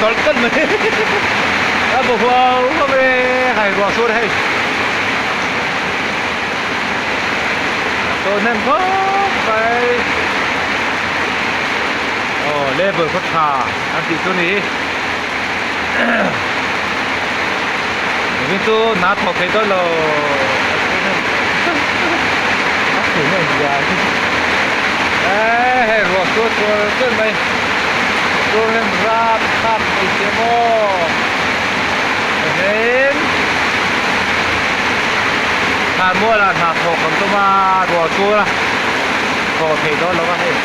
tawlh tawlh mai a bu huau huau e hei ruah sur hei a chaw hnem khawp mai aw labour khaw tha an tih chu ni mihring chu hna thawh theih dawn lo a chaw hnem e hei ruah sur tual tual mai chaw hnem rap thlak mai sia maw chuanin thlan mualah hna thawh kan tum a ruah sur a thawh theih dawn lo a hei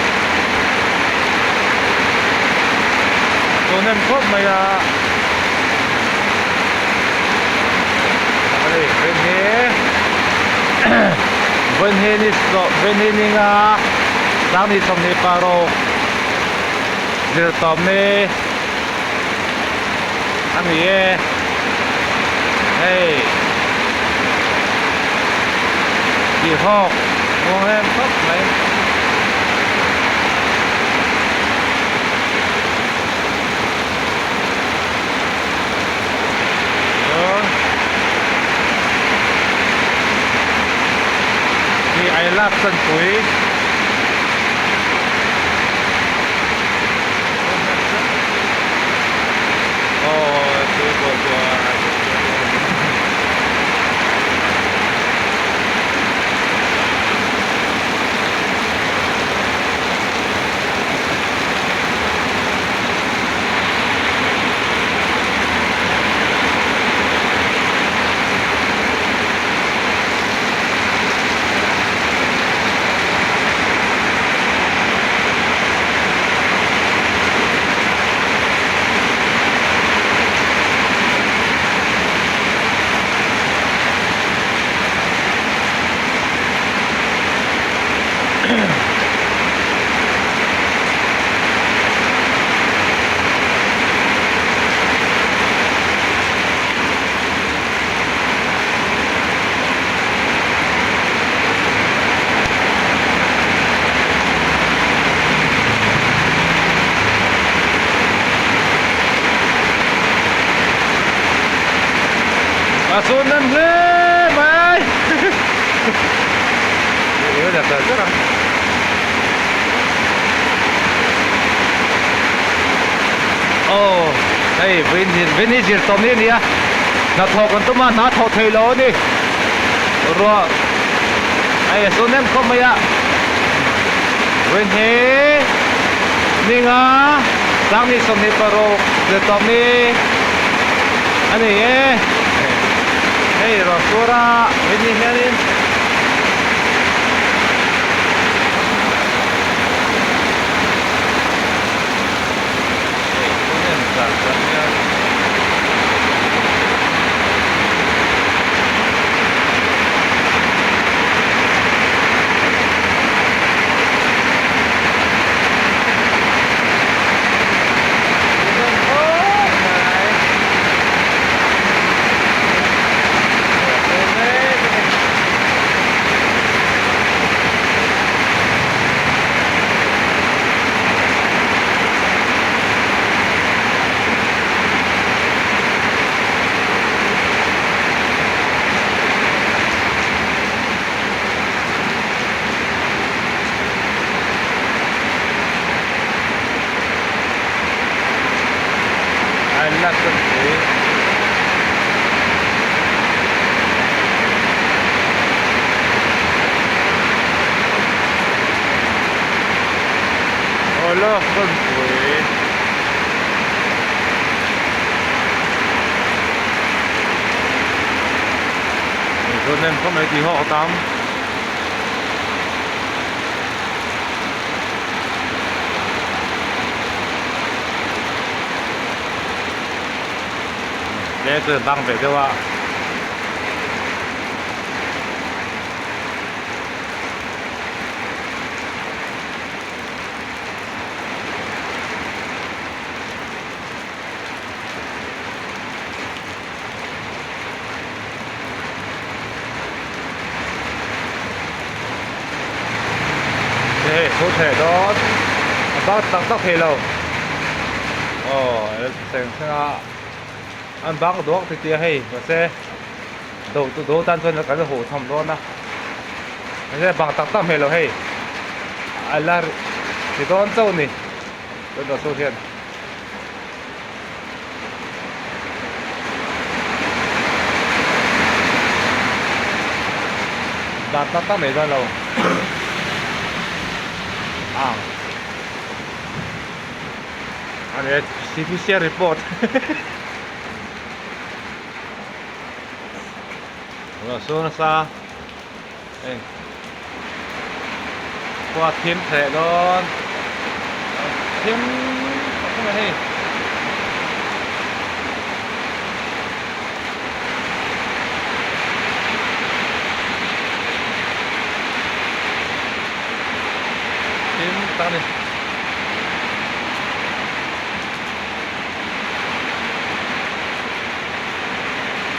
chaw hnem khawp mai a hei vawiin hi vawiin hi ni vawiin hi ni nga sangni 26 zir tawp ni a ni e hei tih hawk muang em khawp mai. Hi I love Chanpui. A chhun nem hle mai Aw hei vawiin vawiin hi zir tawp ni a ni a hnathawh kan tum a hna thawh thei lo a ni ruah hei a chhun em khawp mai a vawiin hi ninga sangni 26 zir tawp ni a ni e hei ruah sur a vawiin ni hianin. Tle chu bang ve deuh a. Hei thu theh dawn a bang tak tak thei lo. Aw a la seng seng a an bang duak ti tia hei mahse do do tan chuan kan la huh tham dawn a mahse bang tak tak hmel lo hei a la ti dawn chauh a ni tun ah saw hian. Dan tak tak mai dawn lo ang. Ani CPC report. Lo su nasa. Hei. Khua thim thleh dawn. Thim tak mai hei. Thim tak a ni.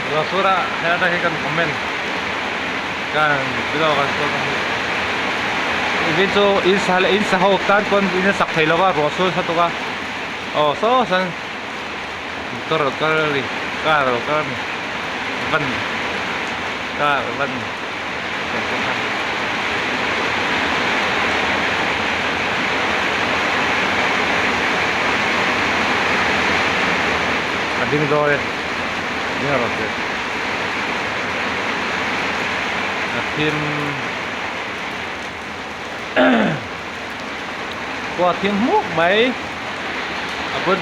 Ruahsur ah he atang hi kan comment kan video kan sawi ang hi even chu in sa leh in sa ho tan pawn in a sak thei lova ruahsur nasa tuk a aw saw sawn motor a lo kal a ni car a lo kal a ni van car van. A ding dawn e ding a rawn ti a thim khua thim hmuk mai a bul.